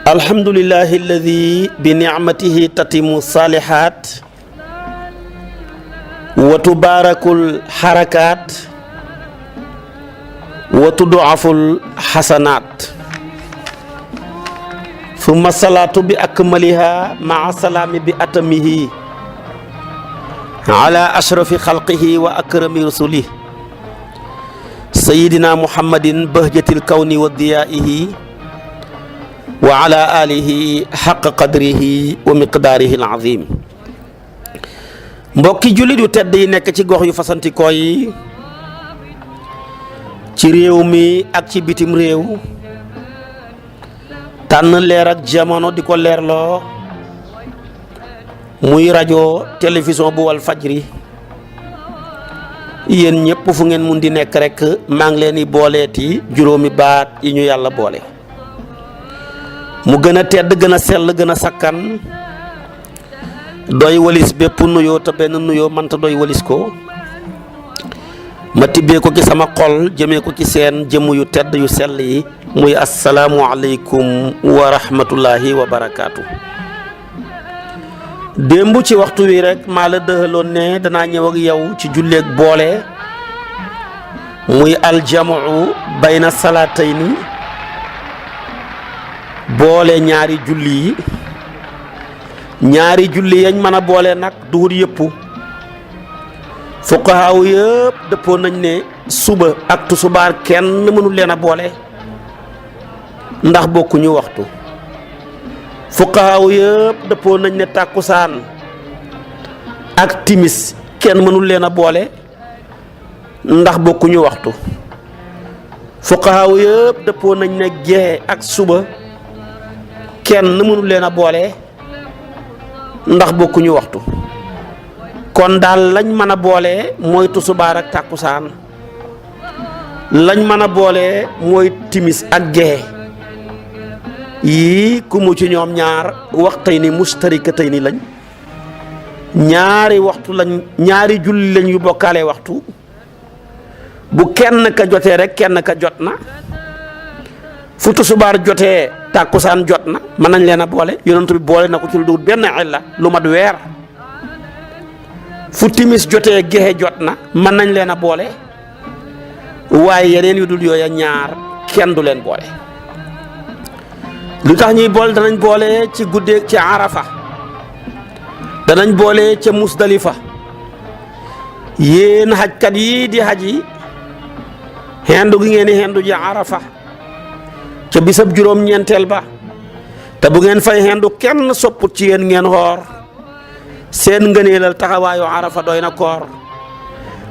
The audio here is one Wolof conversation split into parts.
alhamdulillahi alladi bi nicmatihi tatimu salihat wa tubaarakul xarakaat wa tuduaful xasanaat summa salaatu bi akmaliha maa salaami bi atamihi ala ashrafi xalqihi wa akrami rusulihi sayidina muhammadin bahjatil kawni wa diyaihi wa ala alihi xaq qadrihi wa miqdaarihi alazim. mbokki jullit yu tedd yi nekk ci gox yu fasantikoo yi ci réew mi ak ci bitim réew tànn leer ak jamono di ko leerloo muy rajo télévision bu wal fajri yéen ñëpp fu ngeen mun di nekk rek maa ngi leen di booleeti juróomi baat yi ñu yàlla boole mu gën a tedd gën a sell gën a sakkan doy walis bépp nuyoo te benn nuyoo mënta doy walis ko ma tibbee ko ci sama xol jëmee ko ci seen jëmm yu tedd yu sell yi muy asalaamu aleykum wa rahmatullahi wa barakaatu. démb ci waxtu wi rek maa la dëxaloon ne danaa ñëw ak yow ci julleeg boole muy aljamu bayna salaatayni boole ñaari julli yi ñaari julli yañ mën a boole nag duhut yëpp fuqahaaw yëpp dëppoo nañ ne suba ak tusubaar kenn mënul leen a boole ndax bokkuñu waxtu fuqahaaw yëpp dëppoo nañ ne tàkkusaan ak timis kenn mënul leen a boole ndax bokkuñu waxtu fuqahaaw yëpp dëppoo nañ ne gexe ak suba kenn mënul leen a boole ndax bokkuñu waxtu kon daal lañ mën a boole mooy tusubaar ak tàkkusaan lañ mën a boole mooy timis ak gexe yii ku mu ci ñoom ñaar waxtay ni mustarikatay ni lañ ñaari waxtu lañ ñaari julli lañ yu bokkaale waxtu bu kenn ka jotee rek kenn ka jot na fu tusubaar jotee tàkkusaan jot na mën nañ leen a boole yonent bi boole na ko ci lu dul benn illa lu mat weer fu timis jotee gexe jot na mën nañ leen a boole waaye yeneen yu dul yooya ñaar kenn du leen boole lu tax ñuy boole danañ boole ci guddee ci arafa danañ boole ca musdalifa yéen xajkat yi di xaj yi xendu gi ngeen di xendu ji arafa ca bisab juróom-ñeenteel ba te bu ngeen fay xendu kenn sopput ci yéen ngeen xoor seen ngëneelal taxawaayu arafa doy na koor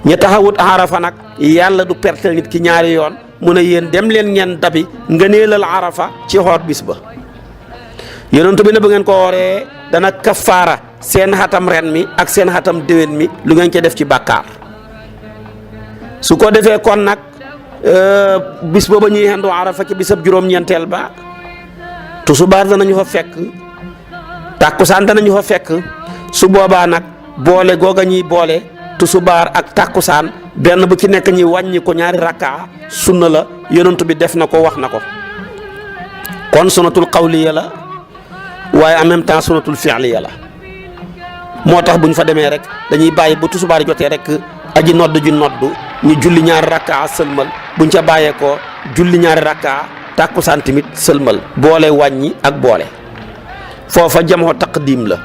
ña taxawut arafa nag yàlla du pertel nit ki ñaari yoon mu ne yéen dem leen ngeen dabi ngëneelal arafa ci xoor bis ba yonent bi ne bu ngeen ko wooree dana kafaara seen xatam ren mi ak seen xatam déwén mi lu ngeen ca def ci bàkkaar su ko defee kon nag bis booba ñuy xendu arafa ci bisab juróom-ñeenteel ba tusubaar danañu fa fekk tàkkusaan danañu fa fekk su boobaa nag boole googa ñuy boole tusubaar ak tàkkusaan benn bu ci nekk ñi wàññi ko ñaari rakkaa sunna la yonent bi def na ko wax na ko kon sunnatul qawliya la waaye en même temps sunnatul fi'liya la moo tax bu ñu fa demee rek dañuy bàyyi bu tusubaar jotee rek aji nodd ju noddu ñu julli ñaari rakkaa sëlmal buñ ca bàyyee ko julli ñaari rakkaa tàkkusaan tamit sëlmal boole wàññi ak boole foofa jamoo taqdim la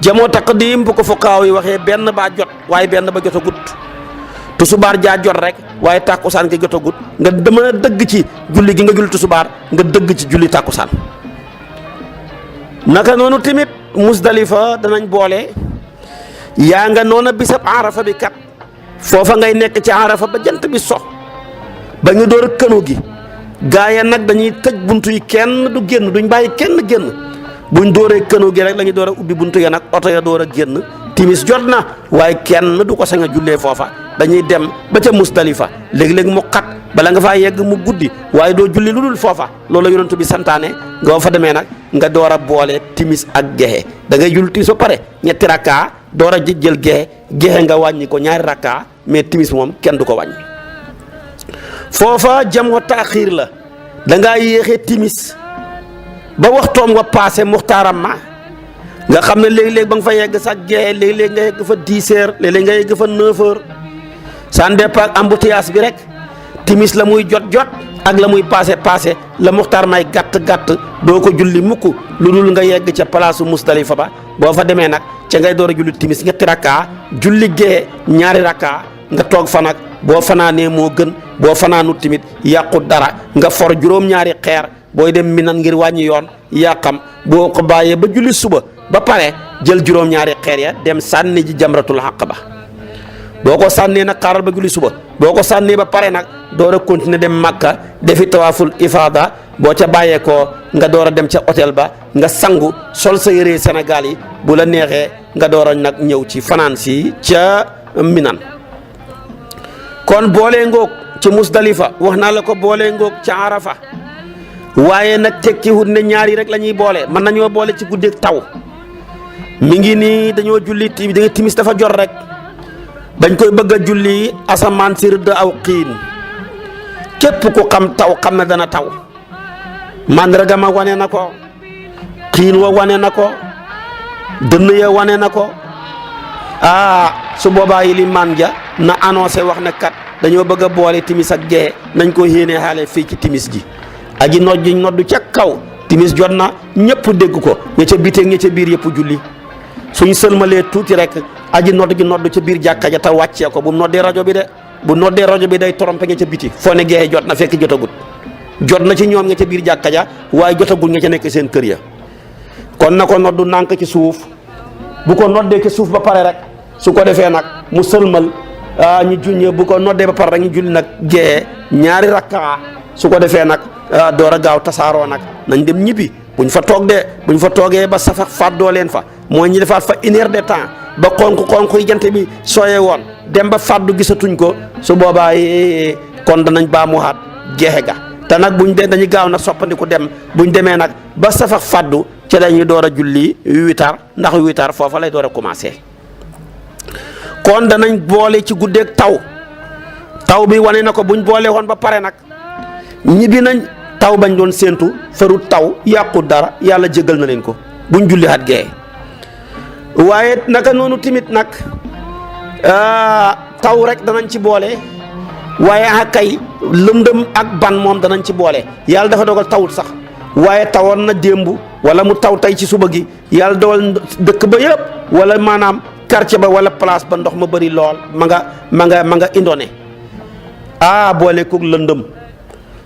jamoo taqdim bu ko fuqaaw yi waxee benn baa jot waaye benn ba jotagut tusubaar jaa jot rek waaye tàkkusaan nga jotagut nga dama dëgg ci julli gi nga julli tusubaar nga dëgg ci julli tàkkusaan naka noonu tamit musdalifa danañ boole yaa nga noona bisab arafa bi kat foofa ngay nekk ci arafa ba jant bi so ba ñu door a kënu gi gaaya nag dañuy tëj buntu yi kenn du génn duñ bàyyi kenn génn buñ dooree kënu gi rek la ñu door a ubbi buntu ya nag oto ya door a génn timis jot na waaye kenn du ko sañ a jullee foofa dañuy dem ba ca musdalifa léegi-léegi mu xat bala nga faa yegg mu guddi waaye doo julli lu dul foofa loolu la yonent bi santaane nga fa demee nag nga door a boole timis ak gexe da ngay julli timis ba pare ñetti rakkaa door a jël gexe nga wàññi ko ñaari rakkaa mais timis moom kenn du ko wàññi foofa jamoo taaxiir la da ngaa yéexee timis ba waxtoom wa passé muxtaaram ma nga xam ne léeg-léeg ba nga fa yegg sax gee léeg-léeg nga yegg fa 10 heures léeg-léeg nga yegg fa 9 heures ça dépend ak embouteillage bi rek timis la muy jot ak la muy passé la muxtaar may gàtt doo ko julli mukk lu dul nga yegg ca palaasu Musdalifa ba boo fa demee nag ca ngay door a julli timis ñetti rakka julli gee ñaari rakka nga toog fa nag boo fanaanee moo gën boo fanaanu timit yàqu dara nga for juróom-ñaari xeer booy dem Minan ngir wàññi yoon yaa xam boo ko bàyyee ba julli suba ba pare jël juróom-ñaari xeer ya dem sànni ji jamratul aqaba boo ko sànnee nag xaaral ba julli suba boo ko sànnee ba pare nag door a continuer dem Makka defi tawaaful ifaada boo ca bàyyeekoo nga door a dem ca hôtel ba nga sangu sol sa yére Sénégal yi bu la neexee nga door a nag ñëw ci fanaan si ca Minan kon boolee ngoog ci Musdalifa wax naa la ko boolee ngoog ca Arafa waaye nag tekkiwut ne ñaari rek la ñuy boole mën nañoo boole ci guddeeg taw mi ngi nii dañoo julli timis dafa jot rek bañ koy bëgg a julli asamaan si rëdd aw xiin képp ku xam taw xam ne dana taw màndarga ma wane na ko xiin wa wane na ko dënn ya wane na ko su boobaa yi li man ja na annoncé wax ne kat dañoo bëgg a boole timis ak gee nañ ko yéene xaale fii ci timis ji aji noddu ca kaw timis jot na ñëpp dégg ko ña ca biteeg ña ca biir yëpp julli suñ sëlmalee tuuti rek aji nodd ca biir jàkka ja te wàccee ko bu noddee rajo bi de bu noddee rajo bi day trompé nga ca biti foo ne gee jot na fekk jotagut jot na ci ñoom nga ca biir jàkka ja waaye jotagul nga ca nekk seen kër ya kon na ko noddu nànk ci suuf bu ko noddee ci suuf ba pare rek su ko defee nag mu sëlmal ñu julli bu ko noddee ba pare rek ñu julli nag gee ñaari rakka su ko defee nag door a gaaw tasaaroo nag nañ dem ñibbi buñ fa toogee ba safax fàddoo leen fa mooy ñi defaat fa 1 heure de temps ba xonq yi jant bi sooyee woon dem ba fàddu gisatuñ ko su boobaa kon danañ baamuwaat jeexe ga te nag dañuy gaaw nag soppandiku dem buñ demee nag ba safax fàddu ci dañuy door a julli 8 heures ndax 8 heures foofa lay door a commencé kon danañ boole ci guddeeg taw bi wane na ko buñ boole woon ba pare nag ñibbi nañ taw bañ doon séentu farut taw yàqu dara yàlla jégal na leen ko buñ julli xat gee waaye naka noonu timit nag taw rek danañ ci boole waaye kay lëndëm ak ban moom danañ ci boole yàlla dafa dogal tawut sax waaye tawoon na démb wala mu taw tey ci suba gi yàlla dogal dëkk ba yëpp wala maanaam quartier ba wala place ba ndox ma bëri lool ma nga indone boole koog lëndëm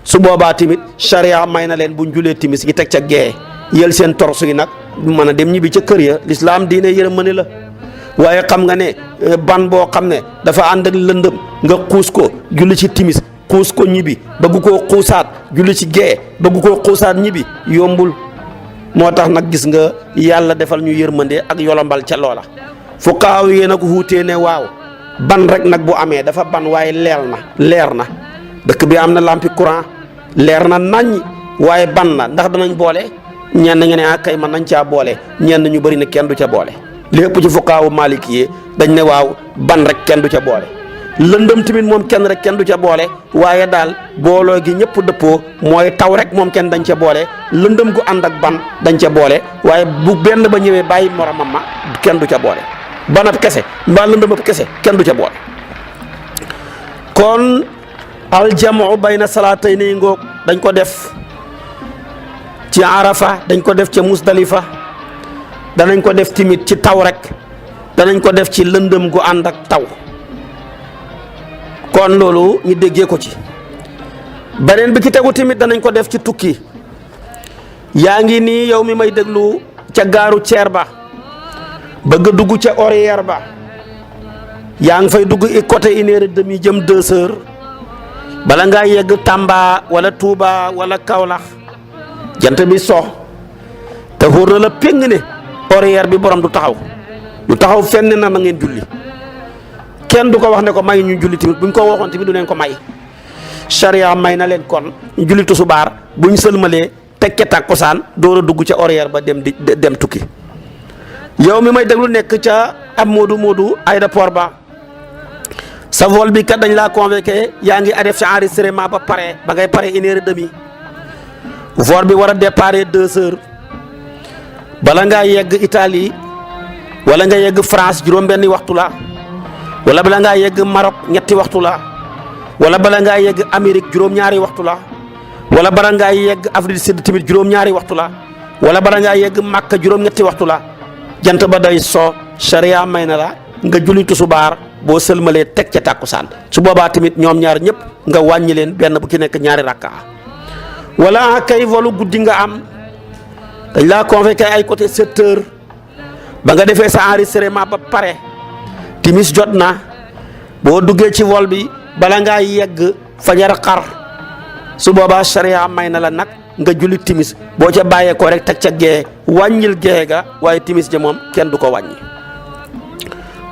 su boobaa tamit charia may na leen buñ julee timis gi teg ca gee yël seen torsu yi nag mën a dem ñibbi ca kër ya lislaam diine yërmande la waaye xam nga ne ban boo xam ne dafa ànd ak lëndëm nga xuus ko julli ci timis xuus ko ñibbi bëgg koo xuusaat julli ci gee bëgg koo xuusaat ñibbi yombul moo tax nag gis nga yàlla defal ñu yërmande ak yolombal ca loola fuqaaw yi nag wuutee ne waaw ban rek nag bu amee dafa ban waaye leer na dëkk bi am na lampi courant leer na naññ waaye ban la ndax danañ boole ñenn nga ne kay man nañ caa boole ñenn ñu bëri ne kenn du ca boole lépp ci fuqaawu maliki yi dañ ne waaw ban rek kenn du ca boole lëndëm tamit moom kenn rek kenn du ca boole waaye daal booloo gi ñëpp dëppoo mooy taw rek moom kenn dañ ca boole lëndëm gu ànd ak ban dañ ca boole waaye bu benn ba ñëwee bàyyi moromam ma kenn du ca boole banab kese mbaa lëndëmab kese kenn du ca boole kon aljamu bayna salaatayni ngoog dañ ko def ci Arafa dañ ko def ca Musdalifa danañ ko def timit ci taw rek danañ ko def ci lëndëm gu ànd ak taw kon loolu ñu déggee ko ci beneen bi ci tegu timit danañ ko def ci tukki yaa ngi nii yow mi may déglu ca gaaru ceer ba bëgg dugg ca horaire ba yaa ngi fay dugg côté 1h30 jëm 2h bala ngaa yegg Tamba wala Touba wala Kaolack jant bi so te wóor na la péng ne horaire bi borom du taxaw fenn na ngeen julli kenn du ko wax ne ko may ñu julli tamit buñ ko waxoon tamit du leen ko may charia may na leen kon ñu julli tusubaar buñ sëlmalee tekke takkusaan door a dugg ca horaire ba dem tukki yow mi may déglu nekk ca ab moodu aéroport ba sa vol bi kat dañ laa convoqué yaa ngi def ci enregistrement ba ngay pare 1h30 vol bi war a départ 2 heures bala ngaa yegg Italie wala nga yegg France juróom-benni waxtu la wala bala ngaa yegg Maroc ñetti waxtu la wala bala ngaa yegg Amérique juróom-ñaari waxtu la wala bala ngaa yegg Afrique du Sud tamit juróom-ñaari waxtu la wala bala ngaa yegg Makka juróom-ñetti waxtu la jant ba day soo sharia may na la nga julli tusubaar boo sëlmalee teg ca tàkkusaan su boobaa tamit ñoom ñaar ñëpp nga wàññi leen benn bu ci nekk ñaari rakka wala kay volu guddi nga am dañ laa convoqué ay côté 7 heures ba nga defee sa enregistrement ba pare timis jot na boo duggee ci vol bi bala ngaa yegg fajar xar su boobaa sharia may na la nag nga julli timis boo ca bàyyeekoo rek teg ca gee wàññil gee ga waaye timis ja moom kenn du ko wàññi.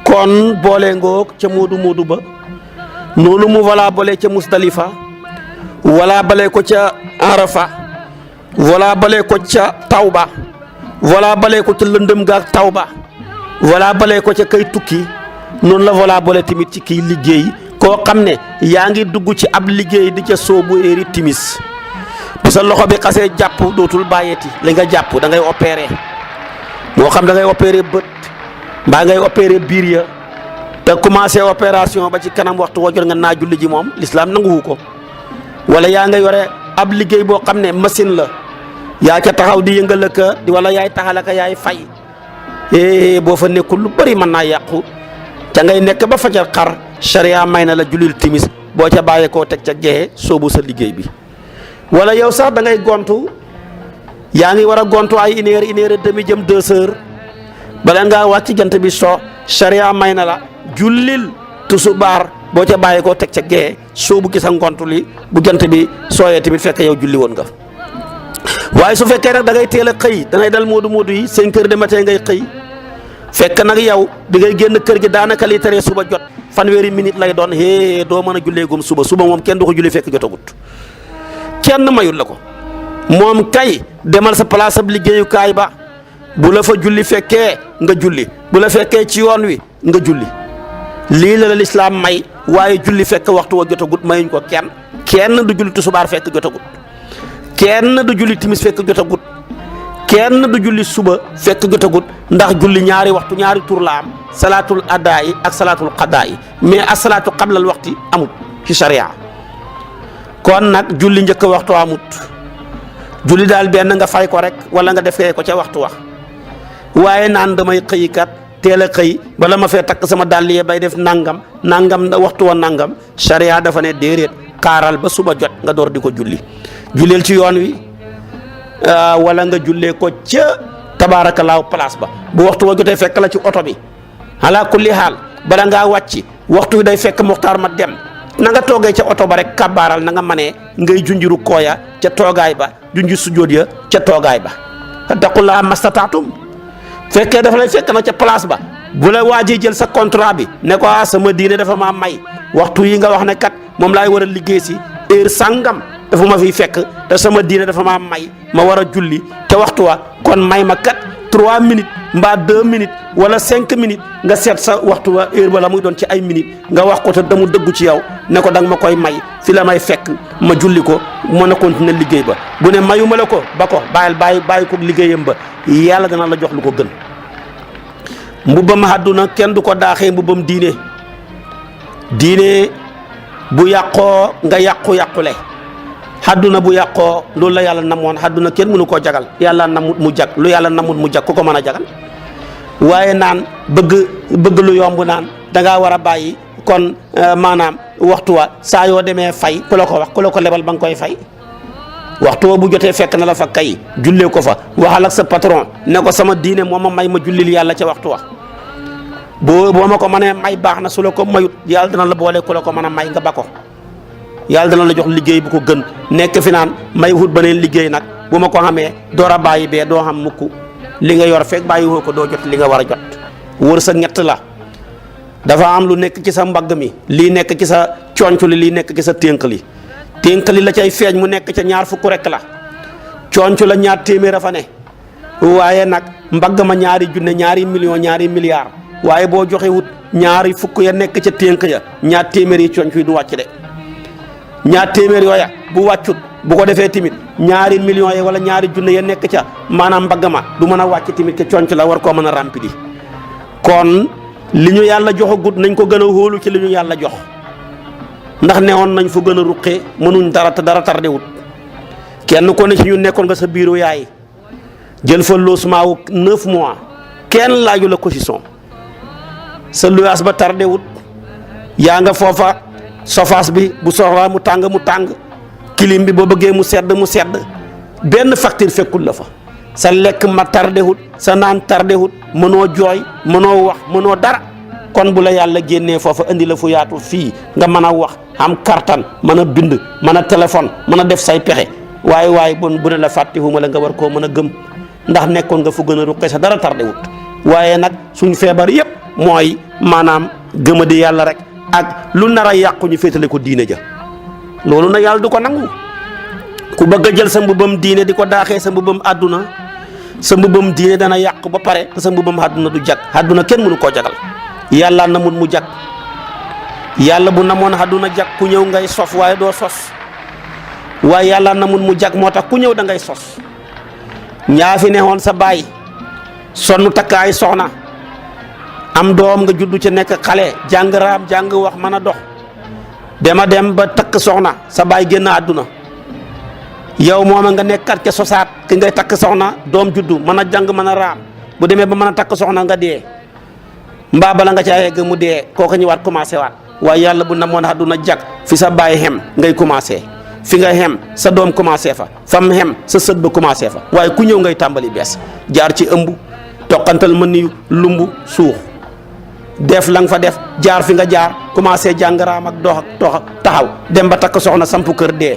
kon boole ngoog ca moodu ba noonu mu wala boole ca Musdalifa wala bale ko ca Arafa wala bale ko ca Tawba wala bale ko ca lëndëm ga Tawba wala bale ko ca kay tukki noonu la wala boole tamit ci kiy liggéey koo xam ne yaa ngi dugg ci ab liggéey di ca soobu éeri timis bu sa loxo bi xasee jàpp dootul bàyyeeti li nga jàpp da ngay opéré moo xam da ngay opéré bët mbaa ngay opéré biir ya te commencé opération ba ci kanam waxtu woo jot nga naa julli ji moom l'islam nanguwu ko wala yaa nga yore ab liggéey boo xam ne machine la yaa ca taxaw di yëngal ka wala yaay taxal ka yaay fay boo fa nekkul lu bëri mën naa yàqu ca ngay nekk ba fajar xar sharia may na la jullil timis boo ca bàyyeekoo teg ca gexe soobu sa liggéey bi wala yow sax da ngay gontu yaa ngi war a gontu ay 1 heure demi jëm 2 heures bala ngaa wàcc jant bi soo sharia may na la jullil tusubaar boo ca bàyyeekoo teg ca gexe soobu ki sa ngontu li bu jant bi sooyee tamit fekk yow julli woon nga waaye su fekkee nag da ngay teel a xëy da ngay dal moodu yi 5 heures de matin ngay xëy fekk nag yow bi ngay génn kër gi daanaka li tere suba jot fanweeri minute lay doon doo mën a julleegum suba moom kenn du ko julli fekk jotagut kenn mayul la ko moom kay demal sa place ab liggéeyukaay ba bu la fa julli fekkee nga julli bu la fekkee ci yoon wi nga julli lii la lislaam may waaye julli fekk waxtu wa jotagut mayuñ ko kenn du julli tusubaar fekk jotagut kenn du julli timis fekk jotagut kenn du julli suba fekk jotagut ndax julli ñaari waxtu ñaari tur la am salaatul adaa yi ak salaatul qadaa yi mais asalaatu qablal waxti amut ci sharia kon nag julli njëkk waxtu amut julli daal benn nga fay ko rek wala nga defee ko ca waxtu wax waaye naan damay xëy kat teel a xëy bala ma fee takk sama dàll yi bay def nangam waxtu wa nangam sharia dafa ne déedéet xaaral ba suba jot nga door di ko julli julleel ci yoon wi wala nga jullee ko ca tabaarakallaahu place ba bu waxtu wa jotee fekk la ci oto bi ala kulli haal bala ngaa wàcc waxtu wi day fekk muxtaar ma dem na nga toogee ca oto ba rek kabaaral na nga manee ngay junjuru kooya ca toogaay ba junju sujjóot ya ca toogaay ba taqullaa mastataatum fekkee dafa lay fekk na ca place ba bu la waajee jël sa contrat bi ne ko sama diine dafa maa may waxtu yi nga wax ne kat moom laay war a liggéey si heure sangam dafa ma fiy fekk te sama diine dafa maa may ma war a julli ca waxtu wa kon may ma kat 3 minutes mbaa 2 minutes wala 5 minutes nga seet sa waxtu wa heure ba la muy doon ci ay minutes nga wax ko te damu dëggu ci yow ne ko danga ma koy may fi la may fekk ma julli ko mën a continuer liggéey ba bu ne mayu ma la ko ba ko bàyyi ko liggéeyam ba yàlla dana la jox lu ko gën. mbubbam àdduna kenn du ko daaxee mbubbam diine bu yàqoo nga yàqule àdduna bu yàqoo loolu la yàlla namoon àdduna kenn mënu koo jagal yàlla namut mu jag lu yàlla namut mu jag ku ko mën a jagal waaye naan bëgg lu yomb naan dangaa war a bàyyi kon maanaam waxtu wa saa yoo demee fay ku la ko wax ku la ko lebal ba nga koy fay waxtu wa bu jotee fekk na la fa kay jullee ko fa waxal ak sa patron ne ko sama diine moo ma may ma jullil yàlla ca waxtu wa boo ma ko mënee may baax na su la ko mayut yàlla dana la boole ku la ko mën a may nga ba ko yàlla dana la jox liggéey bu ko gën nekk fi naan may wut beneen liggéey nag bu ma ko xamee door a bàyyi bee doo xam mukk li nga yor fekk bàyyi woo ko doo jot li nga war a jot wër sa ñett la dafa am lu nekk ci sa mbagg mi lii nekk ci sa conc li lii nekk ci sa ténk li la cay feeñ mu nekk ca 2 fukk rek la conc la 2 téeméer a fa ne waaye nag mbagg ma 2 junne 2 millions 2 milliards waaye boo joxe wut 2 fukk ya nekk ca ténk ya 2 téeméer yi conc yi du wàcc de 2 téeméer yooya bu wàccut bu ko defee tamit ñaari millions yi wala ñaari junne ya nekk ca maanaam mbagg ma du mën a wàcc tamit ke conc la war koo mën a rempli kon li ñu yàlla joxagut nañ ko gën a hóolu ci li ñu yàlla jox ndax newoon nañ fu gën a ruqee mënuñ dara te dara tardewut kenn ko ne ci ñu nekkoon nga sa biiru yaay jël fa logement wu 9 mois kenn laaju la caution sa luyaas ba tardewut yaa nga foofa sofaas bi bu soxlaa mu tàng clim bi boo bëggee mu sedd benn facture fekkul la fa sa lekk ma tardewut sa naan tardewut mënoo jooy mënoo wax mënoo dara kon bu la yàlla génnee foofa indi la fu yaatu fii nga mën a wax am kartan mën a bind mën a téléphone mën a def say pexe waaye bon bu ne la fàttewuma la nga war koo mën a gëm ndax nekkoon nga fu gën a ruqe sa dara tardewut waaye nag suñ feebar yépp mooy maanaam gëma di yàlla rek ak lu nar a yàqu ñu féetale ko diine ja loolu na yàlla du ko nangu ku bëgg a jël sa mbubam diine di ko daaxee sa mbubam àdduna sa mbubam diine dana yàqu ba pare te sa mbubam àdduna du jag àdduna kenn mënu koo jagal yàlla namut mu jag yàlla bu namoon àdduna jag ku ñëw ngay sof waaye doo sos waaye yàlla namut mu jag moo tax ku ñëw da ngay sos ñaa fi neexoon sa baay sonn takkaay soxna am doom nga juddu ci nekk xale jàng raam jàng wax mën a dox dem ba takk soxna sa baay génn àdduna yow mooma nga nekkat ca sosaat ki ngay takk soxna doom juddu mën a jàng mën a raam bu demee ba mën a takk soxna nga dee mbaa bala nga caa yegg mu dee kooku ñëwaat commencé waat waaye yàlla bu namoon àdduna jag fi sa baay xem ngay commencé fi nga xem sa doom commencé fa fam xem sa sët ba commencé fa waaye ku ñëw ngay tàmbali bees jaar ci ëmb toqantal mën ni lumbu suux def la nga fa def jaar fi nga jaar commencé jàngaraam ak dox ak tox taxaw dem ba takk soxna sampu kër dee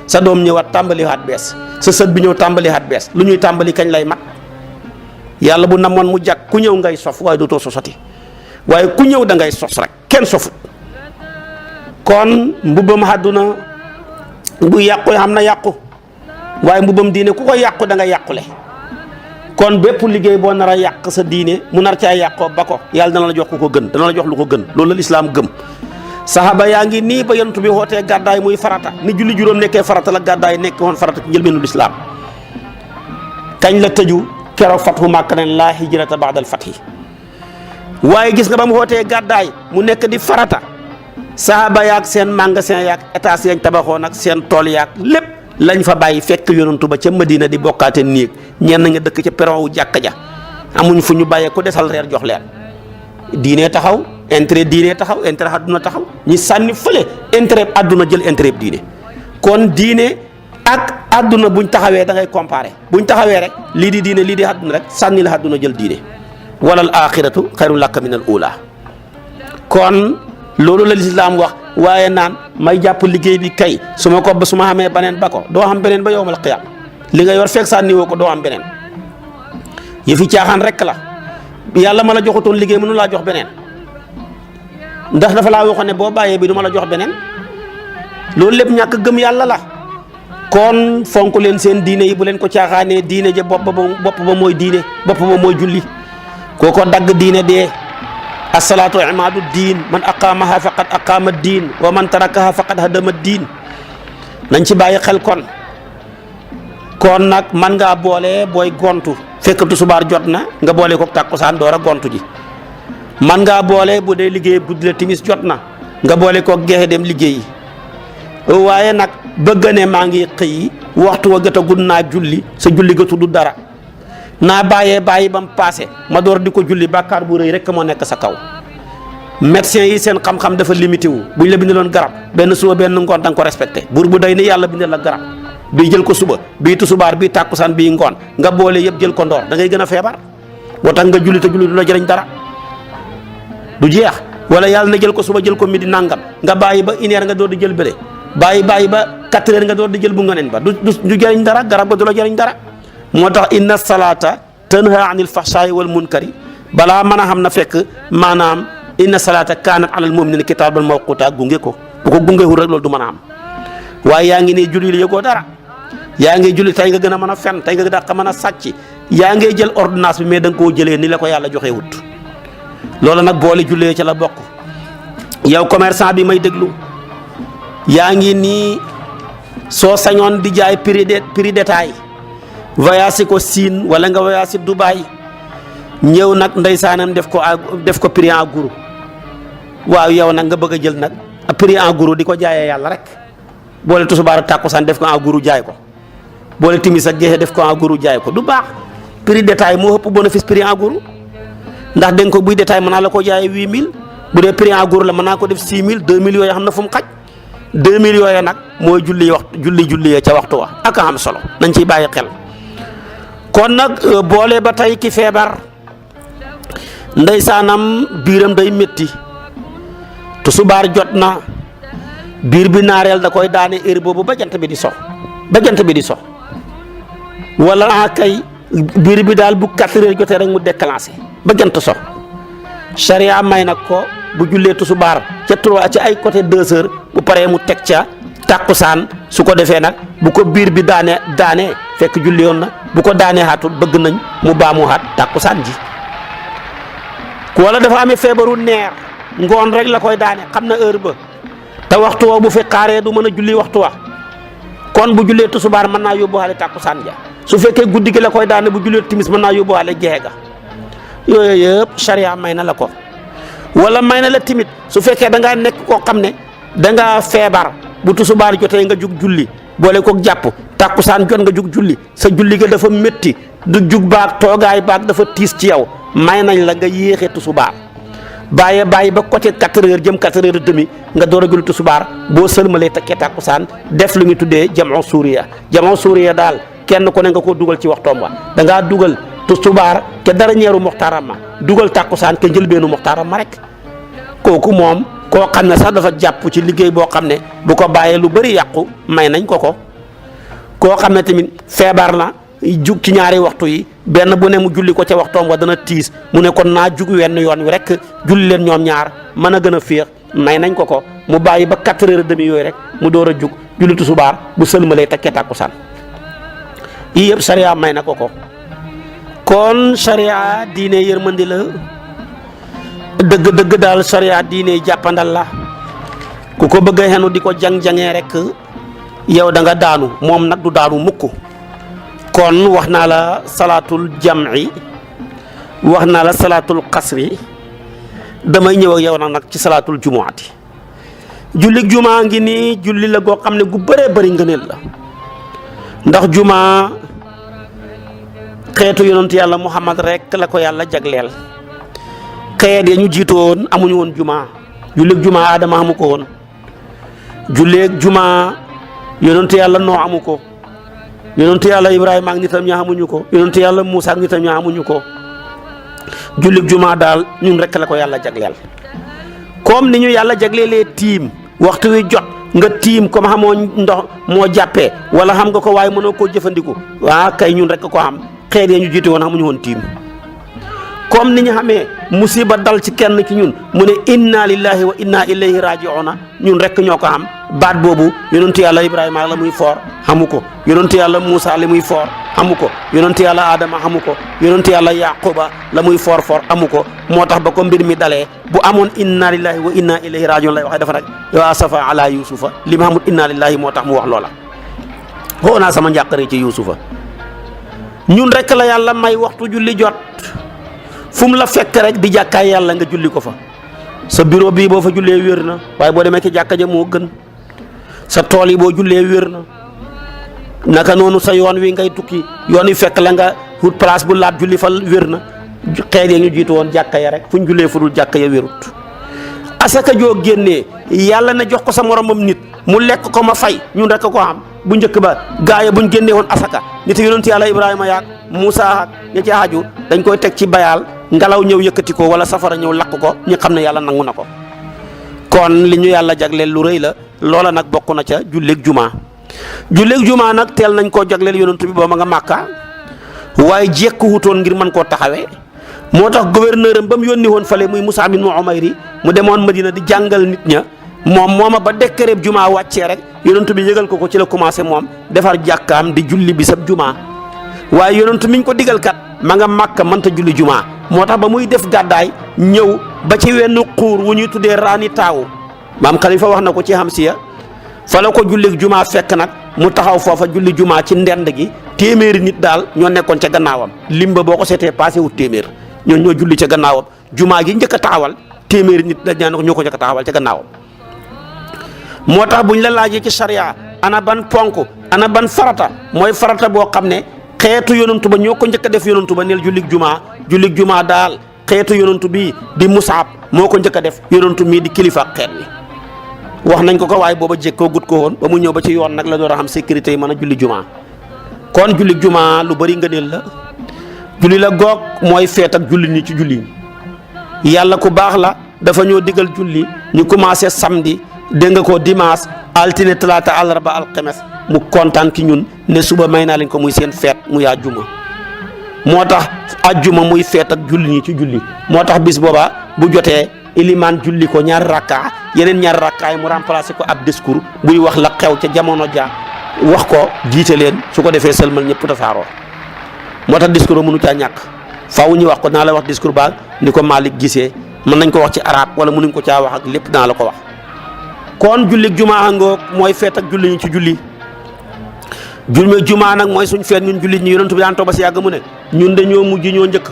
sa doom ñëwaat tàmbali haat bees sa sët bi ñëw tàmbali haat bees lu ñuy tàmbali kañ lay mat yàlla bu namoon mu jag ku ñëw ngay sof waaye dootoo sosati waaye ku ñëw da ngay sos rek kenn sofut kon mbubbam àdduna bu yàqu xam na yàqu waaye mbubbam diine ku ko yàqu da nga yàqule kon bépp liggéey boo nar a yàq sa diine mu nar caa yàqoo ba ko yàlla dana la jox ku ko gën dana la jox lu ko gën loolu la lislaam gëm saxaaba yaa ngi nii ba yonent bi xootee gàddaay muy farata ni julli juróom nekkee farata la gàddaay nekk woon farata ci njëlbeenu lislaam kañ la tëju keroog fathu Makka ne laa hijrata ba'dal fathi waaye gis nga ba mu xootee gàddaay mu nekk di farata saxaaba yaag seen magasin yaag étage yañ tabaxoon ak seen tool yaag lépp lañ fa bàyyi fekk yonantu ba ca Madina di bokkaate néeg ñenn nga dëkk ca peron wu jàkka ja amuñ fu ñu bàyyee ku desal reer jox leen diine taxaw intérêt diine taxaw intérêt àdduna taxaw ñi sànni fële intérêt àdduna jël intérêt diine kon diine ak àdduna buñ taxawee da ngay comparer buñ taxawee rek lii di diine lii di àdduna rek sànni la àdduna jël diine walal axiratu xayrun laka min al ula kon loolu la lislaam wax waaye naan may jàpp liggéey bi kay su ma xamee beneen ba ko doo xam beneen ba yowmal qiyaam li nga yor fekk sànni woo ko doo am beneen yëfi caaxaan rek la yàlla ma la joxutoon liggéey mënu laa jox beneen ndax dafa laa waxoon ne boo bàyyee bi du ma la jox beneen loolu lépp ñàkk gëm yàlla la kon fonk leen seen diine yi bu leen ko caaxaanee diine ja bopp ba mooy diine bopp ba mooy julli kooko dagg diine dee asalaatu imaadu diin man aqaamaha faqad aqaama diin wa man tarakaha faqad hadama diin nañ ci bàyyi xel kon nag man ngaa boole booy gontu fekk tusubaar jot na nga boole ko tàkkusaan door a gontu ji man ngaa boole bu dee liggéey guddi la timis jot na nga boole ko geexe dem liggéeyi waaye nag bëgg ne maa ngi xëy waxtu wa gët a gudd naa julli sa julli ga tudd dara naa bàyyi ba mu paase ma door di ko julli bàkkaar bu rëy rek moo nekk sa kaw médecins yi seen xam-xam dafa limité wu buñ la bindaloon garab benn suba benn ngoon da nga ko respecté buur bu day ni yàlla bindal la garab bii jël ko suba bii tusubaar bii tàkkusaan bii ngoon nga boole yëpp jël ko ndoor da ngay gën a feebar boo tax nga julli te julli du la jëriñ dara du jeex wala yàlla na jël ko suba jël ko midi nangam nga bàyyi ba 1 heure nga door di jël bële bàyyi ba 4 heures nga door di jël bu nga neen ba du jëriñ dara garab ba du la jëriñ dara moo tax inna salaata tanha anil fahshaai wal munkari balaa mën a xam na fekk maanaam inna salaata kaanat alal mu'minina kitaaban mawquuta gunge ko bu ko gungewul rek loolu du mën a am waaye yaa ngi ne julli la yëgoo dara yaa ngi julli tey nga gën a mën a fen tey nga dàq mën a sàcc yaa ngi jël ordonnance bi mais da nga koo jëlee ni la ko yàlla joxee wut loolu nag boole jullee ca la bokk yow commerçant bi may déglu yaa ngi nii soo sañoon di jaay prix détail voyage ko Siin wala nga voyage Dubaï ñëw nag ndeysaanam def ko prix en gros waaw yow nag nga bëgg a jël nag prix en gros di ko jaayee yàlla rek boole tusubaar ak tàkkusaan def ko en gros jaay ko boole timis ak gexe def ko en gros jaay ko du baax. prix détail moo ëpp bénéfice prix en gros ndax dégg ko buy détail mën naa la ko jaayee 8000 bu dee prix en gros la mën naa ko def 6000 2000 yooyu xam na fu mu xaj 2000 yooyu nag mooy julli ca waxtu wa ak am solo nañ ciy bàyyi xel. kon nag boole ba tey ki feebar ndeysaanam biiram day métti tusubaar jot na biir bi naareel da koy daane heure boobu ba jant bi di so wala kay biir bi daal bu 4 heures jotee rek mu déclenché ba jant so charia may nag ko bu jullee tusubaar ca 3 ci ay côté 2 heures bu paree mu teg ca tàkkusaan su ko defee nag bu ko biir bi daanee fekk julli yoon na bu ko daanee xaatul bëgg nañ mu baamu xaat tàkkusaan ji wala dafa amee feebaru neer ngoon rek la koy daane xam na heure ba te waxtu wa bu fi xaaree du mën a julli waxtu wa kon bu jullee tusubaar mën naa yóbbuwaale tàkkusaan ja su fekkee guddi gi la koy daane bu jullee timis mën naa yóbbuwaale gexe ga yooyu yëpp charia may na la ko wala may na la timit su fekkee da ngaa nekk koo xam ne da ngaa feebar bu tusubaar jotee nga jug julli boole koog jàpp tàkkusaan jot nga jug julli sa julli ga dafa métti du jug baag toogaay baag dafa tiis ci yow may nañ la nga yéexee tusubaar bàyyi ba côté 4 heures jëm 4 heures et demi nga door a julli tusubaar boo sëlmalee takkee tàkkusaan def lu ñu tuddee jamoo suuriya daal kenn ku ne nga koo dugal ci waxtoom wa da ngaa dugal tusubaar ke dara ñeeru muxtaaram ma dugal tàkkusaan ke njëlbeenu muxtaaram ma rek kooku moom koo xam ne sax dafa jàpp ci liggéey boo xam ne bu ko bàyyee lu bëri yàqu may nañ ko koo xam ne tamit feebar na jug ci ñaari waxtu yi benn bu ne mu julli ko ca waxtoom wa dana tiis mu ne kon naa jug wenn yoon wi rek julli leen ñoom ñaar mën a gën a féex may nañ ko mu bàyyi ba 4 heures et demi yooyu rek mu door a jug julli tusubaar bu sëlmalee takkee tàkkusaan yii yëpp sariya may na ko kon sariya diine yërmandi la dëgg daal sariya diine jàppandal la ku ko bëgg a xenu di ko jang-jangee rek yow da nga daanu moom nag du daanu mukk kon wax naa la salaatul jam'i wax naa la salaatul qasri damay ñëw ak yow nag ci salaatul jumuati jullig jumaa ngi nii julli la goo xam ne gu bëree bëri ngëneel la ndax jumaa xeetu yonent yàlla Muhammad rek la ko yàlla jagleel xeet ya ñu jiitu woon amuñu woon jumaa jullig jumaa Aadama amu ko woon julleeg jumaa yonent yàlla Noo amu ko yonent yàlla Ibrahima ak nitam ña amuñu ko yonent yàlla Muusa ak nitam ña amuñu ko jullig jumaa daal ñun rek la ko yàlla jagleel comme ni ñu yàlla jagleelee tiim waxtu wi jot nga tiim comme xamoo ndox moo jàppee wala xam nga ko waaye mënoo koo jëfandiku kay ñun rek ko xam xeet ya ñu jiite woon xamuñu woon tiim comme ni ñu xamee musiba dal ci kenn ci ñun mu ne inna lillahi wa inna ilayhi raji'una ñun rek ñoo ko xam baat boobu yonentu yàlla Ibrahima la muy foor xamu ko yonentu yàlla Muusa li muy foor xamu ko yonentu yàlla Adama xamu ko yonentu yàlla Yaquba la muy foor amu ko moo tax ba ko mbir mi dalee bu amoon inna lillahi wa inna ilayhi raji'un lay waxee dafa nag wa asafa ala yusufa li ma xamul inna lillahi moo tax mu wax loola xoo naa sama njàqare ci yusufa ñun rek la yàlla may waxtu julli jot fu mu la fekk rek di jàkkaay yàlla nga julli ko fa sa bureau bii boo fa jullee wér na waaye boo demee ci jàkka ja moo gën sa tool yi boo jullee wér na naka noonu sa yoon wi ngay tukki yoon wi fekk la nga wut place bu laab julli fa wér na xeet ya ñu jiitu woon jàkka ya rek fu ñu jullee fu dul jàkka ya wérut asaka joo génnee yàlla na jox ko sa moromam nit mu lekk ko ma fay ñun rek ko xam bu njëkk ba gaaya buñ génnee woon asaka nit yonent yàlla Ibrahima yaag Muusa ak ña ci aju dañ koy teg ci bayaal ngelaw ñëw yëkkati ko wala safara ñëw lakk ko ñu xam ne yàlla nangu na ko kon li ñu yàlla jagleel lu rëy la loola nag bokk na ca julleeg jumaa nag teel nañ koo jagleel yonent bi ba ma nga Màkka waaye jekku wutoon ngir mën koo taxawee moo tax gouverneur am ba mu yónni woon fale muy Mus'ab ibn Umayr mu demoon Madina di jàngal nit ña mooma ba décret jumaa wàccee rek yonent bi yëgal ko ci la commencé moom defar jàkkaam di julli bisab jumaa waaye yonent miñ ko digal kat ma nga Màkka mënta julli jumaa moo tax ba muy def gàddaay ñëw ba ci wenn xuur wu ñuy tuddee raani taawu maam Xalifa wax na ko ci Hamsiya fa la ko julleeg jumaa fekk nag mu taxaw foofa julli jumaa ci ndend gi téeméeri nit daal ñoo nekkoon ca gannaawam limba boo ko seetee passé wut téeméer ñoo julli ca gannaawam jumaa gi njëkk a taxawal téeméeri nit la ñoo ko njëkk a taxawal ca gannaawam. moo tax buñ la laajee ci sariya ana ban ponk ana ban farata mooy farata boo xam ne xeetu yonantu ba ñoo ko njëkk a def yonantu ba neel jullig jumaa daal xeetu yonantu bi di Musaab moo ko njëkk a def yonantu mii di kilifa xeet wi wax nañ ko waaye booba jékkoo gut ko woon ba mu ñëw ba ci yoon nag la door a xam sécurité yi mën a julli jumaa kon jullig jumaa lu bari ngëneel la julli la goog mooy feet ak julli ni ci julli yàlla ku baax la dafa ñoo digal julli ñu commencé samedi dégg nga ko dimanche altine talaata àllarba alxames mu kontaan ki ñun ne suba may naa leen ko muy seen feet muy àjjuma moo tax àjjuma muy feet ak julli ñi ci julli moo tax bis booba bu jotee ilimaan julli ko ñaari rakka yeneen ñaari rakka yi mu remplacé ko ab discours buy wax la xew ca jamono ja wax ko jiite leen su ko defee sëlmal ñëpp tasaaroo moo tax discours mënu caa ñàkk faaw ñu wax ko naa la wax discours ba ni ko Malick gisee mën nañ ko wax ci arab wala mënuñ ko caa wax ak lépp naa la ko wax. kon jullig jumaa ngoog mooy feet ak julli ñi ci julli jumaa nag mooy suñ feet ñun jullit ñi yonent bi daan toog ba si yàgg mu ne ñun dañoo mujj ñoo njëkk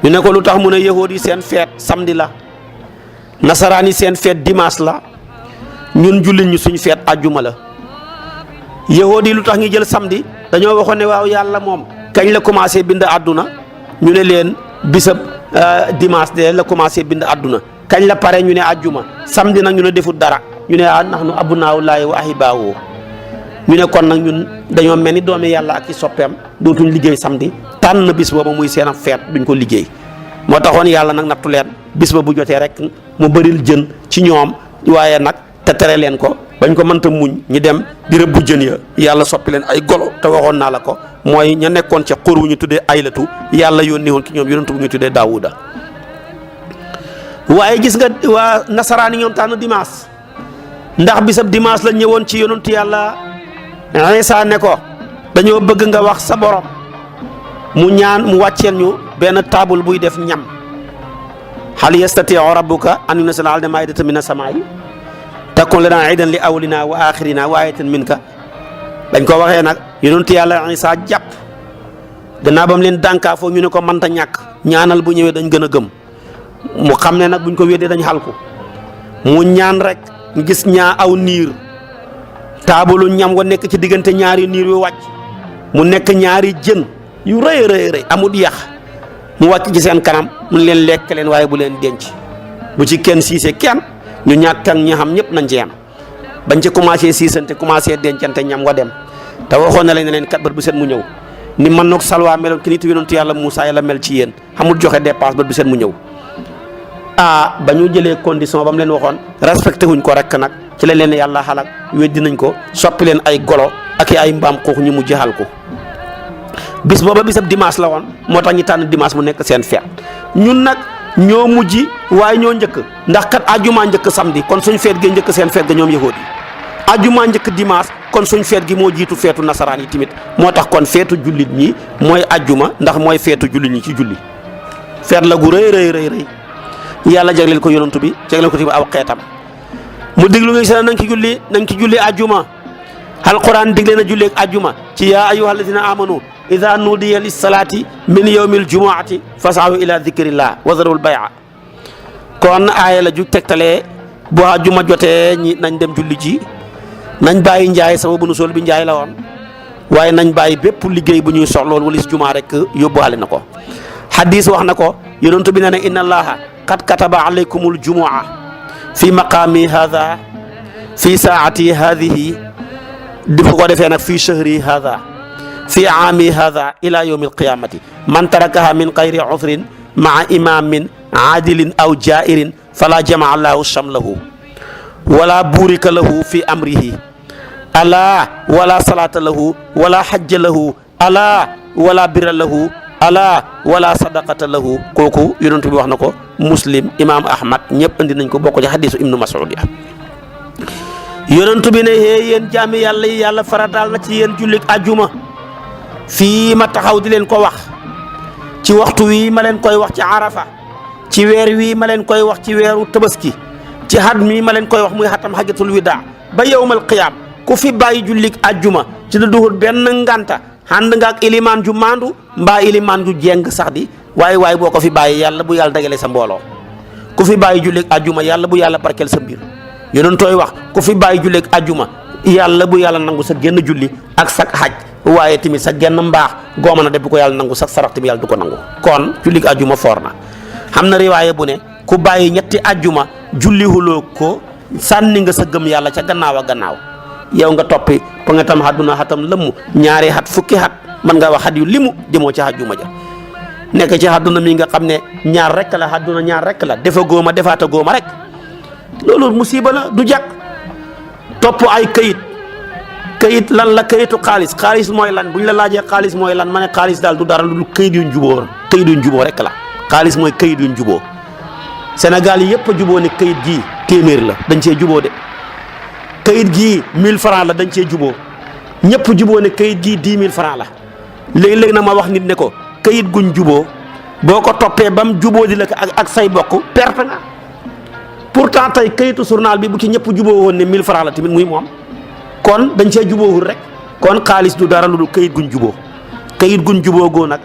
ñu ne ko lu tax mu ne yahood yi seen feet samedi la nasaraan yi seen feet dimanche la ñun jullit ñi suñ feet àjjuma la yahood yi lu tax ñu jël samedi dañoo waxoon ne waaw yàlla moom kañ la commencé bind àdduna ñu ne leen bisab dimanche de la commencé bind àdduna kañ la pare ñu ne àjjuma samedi nag ñu ne defut dara ñu ne nahnu abnaa'ullaahi wa ahibaa'uhu ñu ne kon nag ñun dañoo mel ni doomi yàlla ak i soppeem dootuñ liggéey samedi tànn bis booba muy seen feet duñ ko liggéey moo taxoon yàlla nag nattu leen bis ba bu jotee rek mu bëril jën ci ñoom waaye nag te tere leen ko bañ ko mënta muñ ñu dem di rëbbu jën ya yàlla soppi leen ay golo te waxoon naa la ko mooy ña nekkoon ca xur wu ñu tuddee aylatu yàlla yónni woon ki ñoom yonent bu ñu tuddee daawuda waaye gis nga waa nasaraan yi ñoom tànn dimanche ndax bisab dimanche la ñëwoon ci yonent yàlla Isa ne ko dañoo bëgg nga wax sa borom mu ñaan mu wàcceel ñu benn taabul buy def ñam hal yastati'u rabbuka an yunazzila alaynaa maa'idatan mina samaa'i takun lanaa iidan li awwalinaa wa aaxirinaa wa aayatan minka dañ ko waxee nag yonent yàlla Isa jàpp gannaaw ba mu leen dànkaa foofu ñu ne ko mënta ñàkk ñaanal bu ñëwee dañ gën a gëm mu xam ne nag buñ ko weddee dañ xalku mu ñaan rek gis aw niir taabulu ñam wa nekk ci diggante ñaari niir yu wàcc mu nekk ñaari jën yu rëy rëy amut yax mu wàcc ci seen kanam mu leen lekk leen waaye bu leen denc bu ci kenn siise kenn ñu ñàkk ak ñi xam ñëpp nañ ci yem bañ ci commencé siisante commencé dencante ñam wa dem te waxoon na leen kat bët bu set mu ñëw ni man nag salwa meloon ki nit yonentu yàlla Moussa yàlla mel ci yéen xamul joxe dépense bët bu set mu ñëw ba ñu jëlee condition ba mu leen waxoon respecté wuñ ko rek nag ci la leen yàlla xalak weddi nañ ko soppi leen ay golo ak ay mbaam xuux ñu mu jeexal ko bis booba bisab dimanche la woon moo tax ñu tànn dimanche mu nekk seen feet ñun nag ñoo mujj waaye ñoo njëkk ndax kat àjjuma njëkk samedi kon suñ feet gi njëkk seen feet ga ñoom yahood yi àjjuma njëkk dimanche kon suñ feet gi moo jiitu feetu nasaraan yi tamit moo tax kon feetu jullit ñi mooy àjjuma ndax mooy feetu jullit ñi ci julli feet la gu rëy yàlla jagleel ko yonantu bi jagleel ko tamit aw xeetam mu diglu nga seen nañ ci julli àjjuma alquran digle na julli ak àjjuma ci yaa ayyuha alladina amanu ida nudiya lissalaati min yawmi aljumuati fasaaw ila dikrillah wa zarul bay'a kon aaya la ju tegtalee bu àjjuma jotee ñi nañ dem julli ji nañ bàyyi njaay sababu nu sol bi njaay la woon waaye nañ bàyyi bépp liggéey bu ñuy soxlool wala si jumaa rek yóbbuwaale na ko hadis wax na ko yonent bi ne inna allaha qad kataba alaykumul jumu'a fi maqaami hadha fi saati hadhihi di ko defee nag fi shahri hadha fi aami hadha ila yawmi alqiyamati man tarakaha min gayri udhrin maa imamin aadilin aw jairin fala jamaa allahu shamlahu wala burika lahu fi amrihi ala wala salata lahu wala hajja lahu ala wala birra lahu ala wala sadaqata lahu kooku yonent bi wax na ko muslim imam ahmad ñëpp andi nañ ko bokk ci hadisu ibnu mas'ud ya yonent bi ne yéen jaami yàlla yi yàlla farataal na ci yéen jullit ajjuma fii ma taxaw di leen ko wax ci waxtu wi ma leen koy wax ci arafa ci weer wi ma leen koy wax ci weeru tabaski ci xat mi ma leen koy wax muy xatam xajatul wida ba yawmal qiyaam ku fi bàyyi jullik ajjuma ci la duhul benn nganta ànd nga ak ilimaan ju maandu mbaa ilimaan ju jeng sax di waaye boo ko fi bàyyi yàlla bu yàlla dagale sa mbooloo. ku fi bàyyi jullik ajjuma yàlla bu yàlla barkeel sa mbir yoneen tooy wax ku fi bàyyi jullik ajjuma yàlla bu yàlla nangu sa genn julli ak sa xaj waaye tamit sa genn mbaax goo mën a def bu ko yàlla nangu sa sarax tamit yàlla du ko nangu. kon jullik ajjuma foor na xam na riwaaye bu ne ku bàyyi ñetti ajjuma julli huloo ko sànni nga sa gëm yàlla ca gannaaw a gannaaw yow nga toppi ba nga tam àdduna xatam lëmm ñaari xat fukki xat mën nga wax xat yu limu jëmoo ci ajjuma ja nekk ci àdduna mi nga xam ne ñaar rek la àdduna ñaar rek la defa góoma defaata góoma rek loolu musiba la du jàkk topp ay këyit lan la këyitu xaalis mooy lan bu ñu la laajee xaalis mooy lan ma ne xaalis daal du dara lu këyit yuñ juboo rek la xaalis mooy këyit yuñ juboo Sénégal yi yëpp a juboo ne këyit gii téeméer la dañ cee juboo de këyit gii 1000 francs la dañ cee juboo ñëpp juboo ne këyit gii 10 000 francs la léegi-léegi na ma wax nit ne ko këyit guñ juboo boo ko toppee ba mu juboo di la ko ak say bokk perte nga pourtant tey këyitu journal bi bu ci ñëpp juboo woon ne 1000 francs la tamit muy moom kon dañ cee juboowul rek kon xaalis du dara lu dul këyit guñ juboo goo nag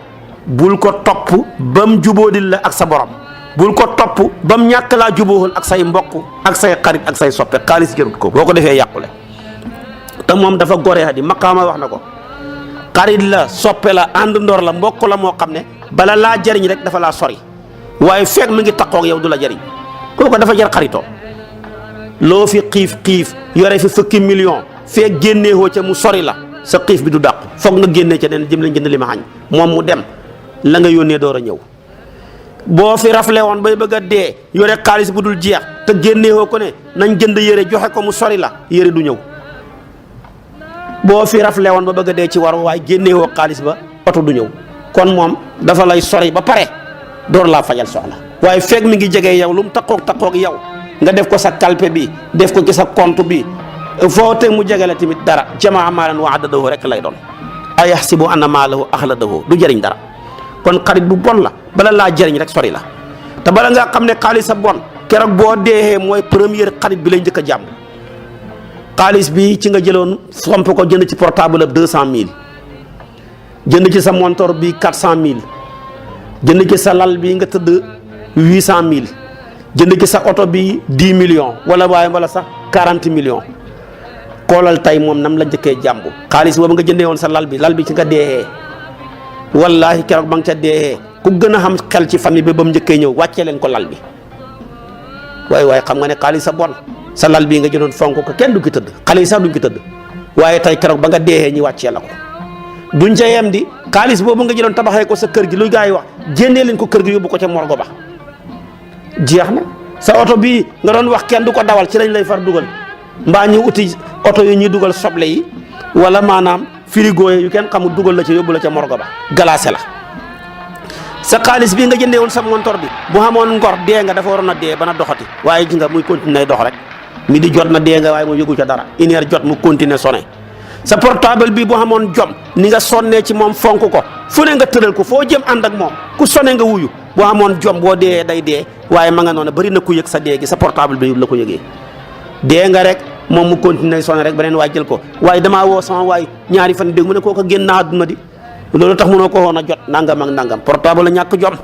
bul ko topp ba mu juboo di la ak sa borom bul ko topp ba mu ñàkk laa jubóowul ak say mbokk ak say xarit ak say soppe xaalis jarut ko boo ko defee yàqule te moom dafa goree di maqaama wax na ko xarit la soppe la ànd ndoor la mbokk la moo xam ne bala laa jariñ rek dafa laa sori waaye fekk mi ngi taqoog yow du la jariñ kooku dafa jar xaritoo loo fi xiif yore fi fukki million fekk génneewoo ca mu sori la sa xiif bi du dàq foog nga génnee ca ne jëm lañ jënd li ma xañ moom mu dem la nga yónnee door a ñëw boo fi rafle woon bay bëgg a dee yore xaalis bu dul jeex te génneewoo ko ne nañ jënd yére joxe ko mu sori la yére du ñëw boo fi rafle woon ba bëgg a dee ci waru waaye génneewoo xaalis ba oto du ñëw kon moom dafa lay sori ba pare door laa fajal soxla waaye fekk mi ngi jege yow lu mu taqoog yow nga def ko sa kalpe bi def ko ci sa compte bi foo te mu jege la tamit dara jamaa maalan wa addadahu rek lay doon ayaxsibu anna maalahu axladahu du jëriñ dara kon xarit bu bon la bala laa jëriñ rek sori la te bala nga xam ne xaalis a bon keroog boo deexee mooy première xarit bi lay njëkk a jàmm xaalis bi ci nga jëloon somp ko jënd ci portable ab 200000 jënd ci sa montor bi 400000 jënd ci sa lal bi nga tëdd 800000 jënd ci sa oto bi 10 millions wala sax 40 millions xoolal tey moom nam la njëkkee jàmm xaalis boobu nga jëndee woon sa lal bi ci nga deexee wallahi keroog ba nga ca deexee ku gën a xam xel ci famille bi ba mu njëkkee ñëw wàccee leen ko lal bi waaye xam nga ne xaalis sa bon sa lal bii nga jëloon fonk ko kenn du ki tëdd xale yi sax duñ ki tëdd waaye tey keroog ba nga deexee ñi wàccee la ko duñ ca yem di xaalis boobu nga jëloon tabaxee ko sa kër gi lu gaa yi wax génnee leen ko kër gi yóbbu ko ca morgo ba jeex na sa oto bii nga doon wax kenn du ko dawal ci lañ lay far dugal mbaa ñu uti oto yi ñuy dugal soble yi wala maanaam frigo yu kenn xamul dugal la ca yóbbu la ca morgo ba glacé la sa xaalis bii nga jëndee woon sa montor bi bu xamoon ngor dee nga dafa waroon a dee bana doxati waaye gis nga muy continuer dox rek mi di jot na dee nga waaye mu yëgu ca dara une heure jot mu continuer sonné sa portable bi bu xamoon jom ni nga sonnee ci moom fonk ko fu ne nga tëral ko foo jëm ànd ak moom ku sonné nga wuyu boo xamoon jom boo dee day dee waaye ma nga noonu bari na ku yëg sa dee gi sa portable bi la ko yëgee dee nga rek moom mu continuer sonné rek beneen waay jël ko waaye damaa woo sama waay ñaari fan dégg mu ne kooku génn na àdduna di loolu tax mënoo ko woon a jot nangam ak nangam portable la ñàkk jom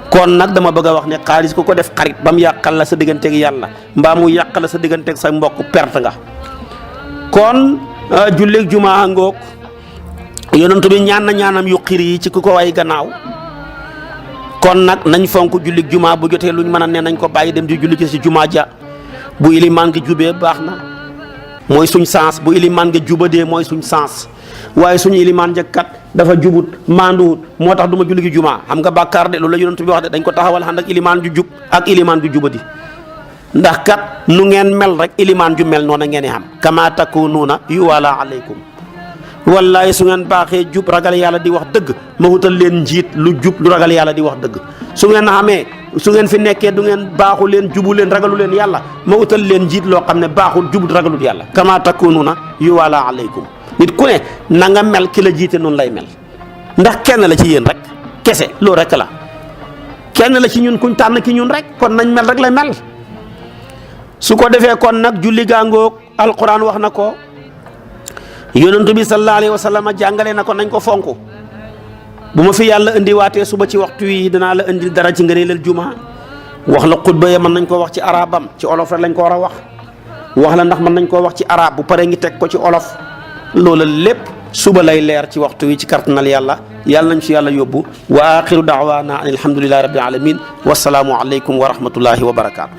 kon nag dama bëgg a wax ne xaalis ku ko def xarit ba mu yàqal la sa digganteeg yàlla mbaa mu yàqal la sa digganteeg sa mbokk perte nga kon julleeg jumaa ngoog yonent bi ñaan na ñaanam yu xir yi ci ku ko way gannaaw kon nag nañ fonk julleeg jumaa bu jotee luñ mën a ne nañ ko bàyyi dem di julli ci si jumaa ja bu ilimaan gi jubee baax na mooy suñ sens bu ilimaan gi jubadee mooy suñ sens waaye suñu ilimaan jëkkat dafa jubut maanduwut moo tax du ma julli gi jumaa xam nga bàkkaar de loolu la yonent bi wax de dañ ko taxawal ànd ak ilimaan ju jub ak ilimaan ju jubadi ndax kat nu ngeen mel rek ilimaan ju mel noona ngeen xam kama takunuuna yuwala alaykum wallahi su ngeen baaxee jub ragal yàlla di wax dëgg ma wutal leen njiit lu jub lu ragal yàlla di wax dëgg su ngeen xamee su ngeen fi nekkee du ngeen baaxu leen jubu leen ragalu leen yàlla ma wutal leen njiit loo xam ne baaxul jubut ragalut yàlla kama takunuuna yuwala alaykum nit ku ne na nga mel ki la jiite noonu lay mel ndax kenn la ci yéen rek kese loolu rek la kenn la ci ñun kuñ tànn ki ñun rek kon nañ mel rek lay mel su ko defee kon nag julli gaangoog alquran wax na ko yonentu bi sallallahu alayhi wa sallam jàngale na ko nañ ko fonk. bu ma fi yàlla indiwaatee suba ci waxtu wi danaa la indil dara ci ngëneelal juma wax la xutba ya mën nañ koo wax ci arabam ci olof rek lañ ko war a wax la ndax mën nañ koo wax ci arab bu paree ngi teg ko ci olof loola lépp suba lay leer ci waxtu wi ci kartanal yàlla yàlla nañ ci yàlla yóbbu wa axiru daawaana an alhamdulillahi rabbil alamin wasalaamu aleykum wa rahmatullahi wa barakaatu.